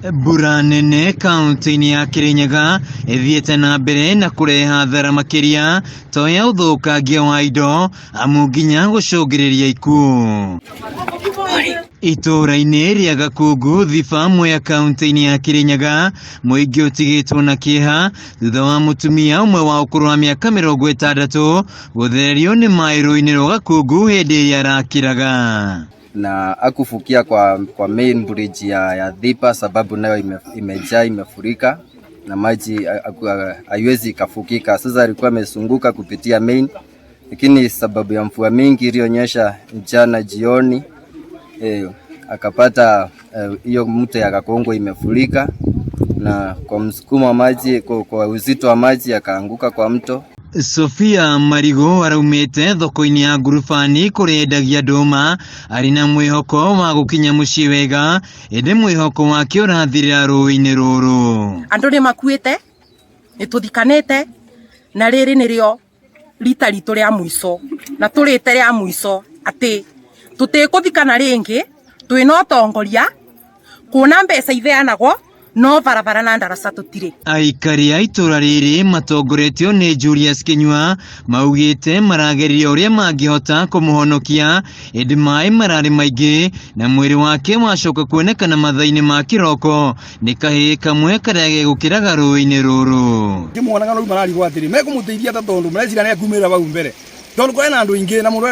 Mbura nene kaunti-inĩ ya Kirinyaga ĩthiĩte na mbere na kũrehe hathara makĩria to ya ũthũkangia wa indo amu nginya gũcũngĩrĩria ikuũ. Itũũra-inĩ rĩa Gakungu, Thiba, Mwea kaunti-inĩ ya Kirinyaga, mũingĩ ũtigĩtwo na kĩeha thutha wa mũtumia ũmwe wa ũkũrũ wa mĩaka 60 gũthererio nĩ maĩ rũĩ-inĩ rwa Gakungu hĩndĩ ĩrĩa arakĩraga. Na akufukia kwa main bridge ya Thiba sababu nayo imejaa, imefurika na maji, haiwezi ikafukika. Sasa alikuwa amezunguka kupitia main, lakini sababu ya mvua mingi iliyonyesha jana jioni, akapata hiyo mto ya Gakongo imefurika, na kwa msukumo wa maji, kwa uzito wa maji akaanguka kwa mto. Sofia Marigo araumĩte thoko-inĩ ya Ngurubani kũrĩa endagia ndũma arĩ na mwĩhoko wa gũkinya mũciĩ wega, ĩndĩ mwĩhoko wake ũrathirĩra rũĩ-inĩ rũrũ. Andũ nĩ makuĩte, nĩ tũthikanĩte, na rĩrĩ nĩrĩo rita ritũ rĩa mũico, na tũrĩte rĩa mũico atĩ tũtĩkũthikana rĩngĩ. Twĩna ũtongoria kuona mbeca itheanagwo no barabara na ndaraca tũtirĩ. Aikari a itũra rĩrĩ matongoretio nĩ Julius Kinyua maugĩte marageria ũrĩa mangĩhota kũmũhonokia, ĩndĩ maĩ mararĩ maingĩ na mwĩrĩ wake wacoka kuonekana mathaa-inĩ ma kĩroko nĩ kahĩĩ kamwe karĩa gegũkĩraga rũĩ-inĩ rũrũ. Ngĩmuonaga rĩu mararigwo atĩrĩ, mekũmũteithia ta tondũ mareciria nĩ akumĩrĩra hau mbere, tondũ kwĩna andũ aingĩ na mũndũ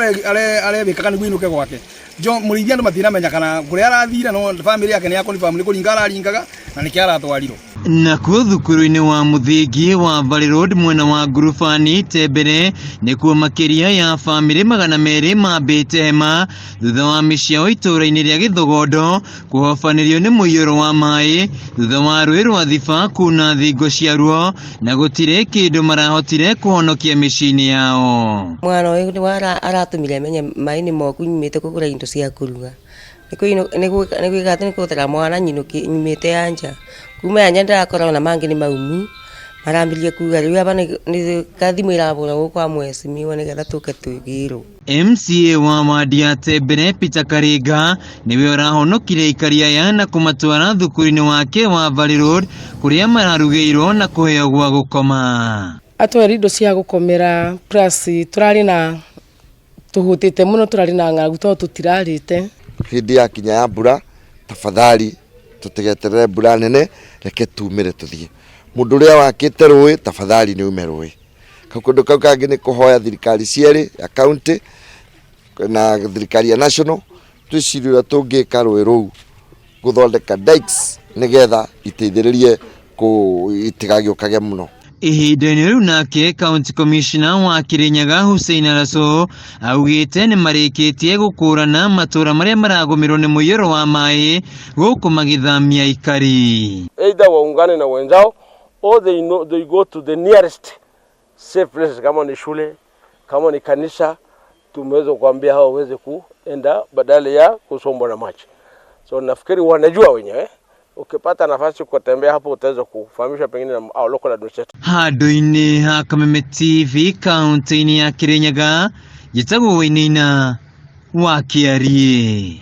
arebĩkaga nĩguo ainũke gwake. Jo mũrĩithia andũ matinamenya kana kũrĩa arathire, no family yake nĩ ya confirm nĩ kũringa araringaga na nĩkĩo aratwarirwo. Nakuo thukuru-inĩ wa mũthingi wa Valley Road mwena wa Ngurubani Tembere nĩkuo makĩria ya bamĩrĩ 200 mambĩte hema thutha wa mĩciĩ yao itũũra-inĩ rĩa Gĩthogondo kũhobanĩrio nĩ mũiyũro wa maĩ thutha wa rũĩ rwa Thiba kuna thingo ciaruo na gũtirĩ kĩndũ marahotire kũhonokia mĩciĩ-inĩ yao. Mwana ũyũ nĩ aratũmire menye maĩ nĩ moku, nyumĩte kũgũra indo cia kũruga, nĩ gwĩka atĩ nĩ kũhotera mwana nyumĩte ya nja, kuma ya nja ndĩrakora ona mangĩ nĩ maumu, marambĩrĩria kuga rĩu aba nĩ kathimũ ĩrabũra gũkũ kwa mheshimiwa nĩgetha tũke twĩgĩrwo. MCA wa wadi ya Tembere Peter Karinga nĩwe ũrahonokire aikari aya na kũmatwara thukuru-inĩ wake wa Valley Road kũrĩa mararugĩirwo na kũheo gwa gũkoma. Atwere indo cia gũkomera, plus tũrarĩ na tũhũtĩte mũno, tũrarĩ na ng'aragu tondũ tũtirarĩte. Hĩndĩ ya kinya ya mbura, tafadhali tũtigeterere mbura nene, reke tumĩre tũthiĩ. Mũndũ ũrĩa wakĩte rũĩ, tafadhali nĩ ume rũĩ. Kaũndũ kau kangĩ nĩ kũhoya thirikari cierĩ, ya county na thirikari ya national, twĩcirie ũrĩa tũngĩka rũĩ rũu gũthondeka dikes nĩgetha iteithĩrĩrie itigagĩũkage mũno. Ihinda-inĩ rĩu nake County Commissioner wa Kirinyaga Hussein Araso augĩte nĩ marĩkĩtie gũkũrana matũra marĩa maragũmĩrwo nĩ mũiyũro wa maĩ gũkũ magĩthamia aikari. Either waungane na wenzao or they know they go to the nearest safe places, kama ni shule, kama ni kanisa, tumeweza kuambia hao waweze kuenda badala ya kusombwa na maji. So nafikiri wanajua wenyewe. Ukipata nafasi kutembea hapo utaweza kufahamisha pengine na our local administrator. Handũ-inĩ ha Kameme TV kaunti-inĩ ya Kirinyaga, njĩtagwo Wainaina wa Kĩariĩ.